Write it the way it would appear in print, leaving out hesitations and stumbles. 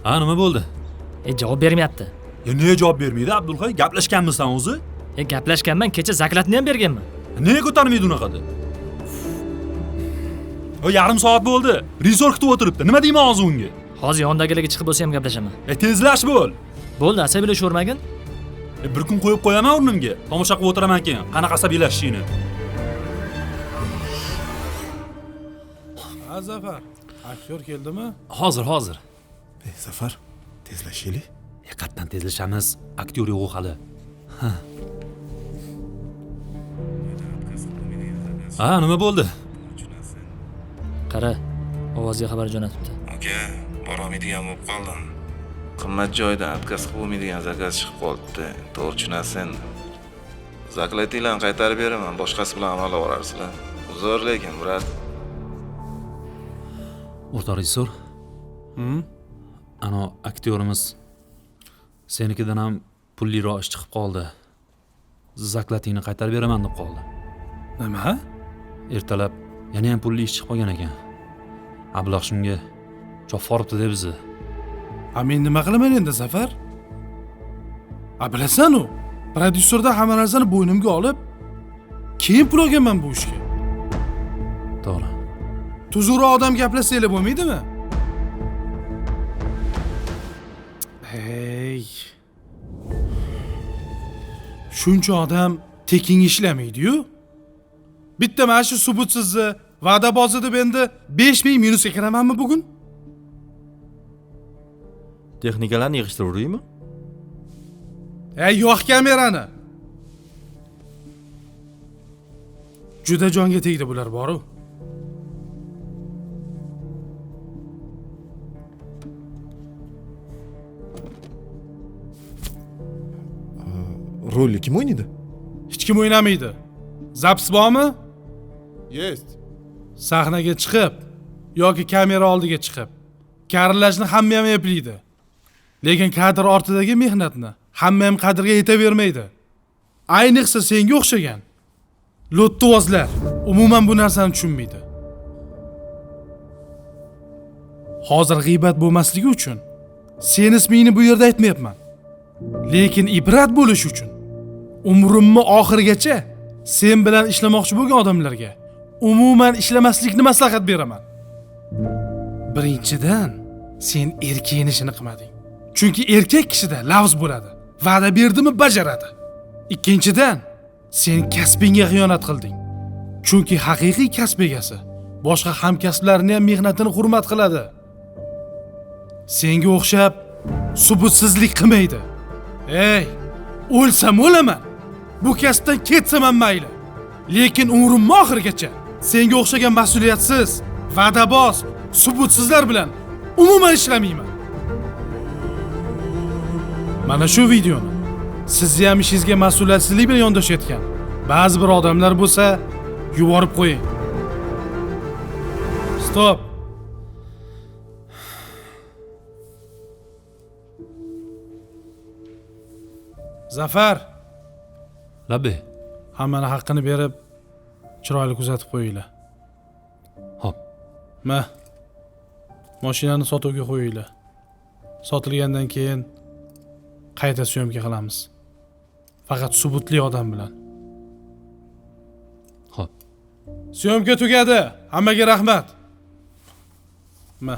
Ha, nima bo'ldi? Javob bermayapti. Nega javob bermaydi Abdulhay? Gaplashganmisan o'zi? Gaplashganman, kecha zaklatni ham berganman. Nega ko'tarmaydi unaqada? Yarim soat bo'ldi. Rejissor kutib o'tiribdi. Nima deyman hozir unga? Hozir yondagilarga chiqib bo'lsa ham gaplashaman. Tezlash bo'l. Bo'ldi, asabiylashavermagin. Bir kun qo'yib qo'yaman o'rnimga. Tomosha qilib o'tiraman keyin. Qanaqa asabiylashishingni. Ha, Zafar, aktyor keldimi? Hozir, hozir. Zafar, tezlashaylik. Qatdan tezlashamiz. Aktyor yo'q hali. Ha, nima bo'ldi? Qara, ovozga xabar jo'natibdi. Aka, borolmaydigan bo'lib qoldim. Qimmat joydan отказ qilib bo'lmaydigan zakaz chiqib qolibdi. To'g'ri tushunasiz. Zaklatinglarni qaytarib beraman, boshqasi bilan amallab borarsizlar. Uzr lekin, brat. O'rtoq rejissor. Ano aktyorimiz senikidan ham pulliroq ish chiqib qoldi. Zaklatingni qaytarib beraman deb qoldi. Nima? Ertalab yana ham pulli ish chiqib qolgan ekan. Ablah shunga chopib deb bizni. A men nima qilaman endi, Zafar? A bilasan-u, prodyuserdan hamma narsani bo'ynimga olib, keyin pul olganman bu ishga. To'g'ri. Tuzukroq odam gaplasanglar bo'lmaydimi? Hey. Shuncha odam tekinga ishlamaydi-yu. Bitta mana shu subutsizni va'dabozi deb endi 5000 minusga kiramanmi bugun? Texnikalarni yig'ishtiraverdingmi? Yo'q kamerani. Juda jonga tegdi bular boru. Rolni kim o'ynaydi? Hech kim o'ynamaydi. Zapis bormi? Есть. Sahnaga chiqib yoki kamera oldiga chiqib karillashni hamma ham eplaydi. Lekin kadr ortidagi mehnatni hamma ham qadrga yetavermaydi. Ayniqsa senga o'xshagan lo'ttivozlar umuman bu narsani tushunmaydi. Hozir g'iybat bo'lmasligi uchun sen ismingni bu yerda aytmayapman. Lekin ibrat bo'lish uchun umrimni oxirigacha sen bilan ishlamoqchi bo'lgan odamlarga umuman ishlamaslikni maslahat beraman. Birinchidan, sen erkakning ishini qilmading. Chunki erkak kishida lafz bo'ladi. Va'da berdimi bajaradi. Ikkinchidan, sen kasbingga xiyonat qilding. Chunki haqiqiy kasb egasi boshqa hamkasblarning ham mehnatini hurmat qiladi. Senga o'xshab subutsizlik qilmaydi. Ey, o'lsam o'laman. Bu kasbdan ketsam ham mayli. Lekin umrimni oxirigacha senga o'xshagan mas'uliyatsiz, va'daboz, subutsizlar bilan umuman ishlamayman. Mana shu videoni sizni ham ishingizga mas'uliyatsizlik bilan yondashayotgan ba'zi bir odamlar bo'lsa, yuborib qo'ying. Stop. Zafar. Labbay. Hammani haqqini berib, chiroyli kuzatib qo'yinglar. Xo'p. Ma. Mashinani sotuvga qo'yinglar. Sotilgandan keyin qayta syomka qilamiz. Faqat subutli odam bilan. Xo'p. Syomka tugadi. Hammaga rahmat. Ma.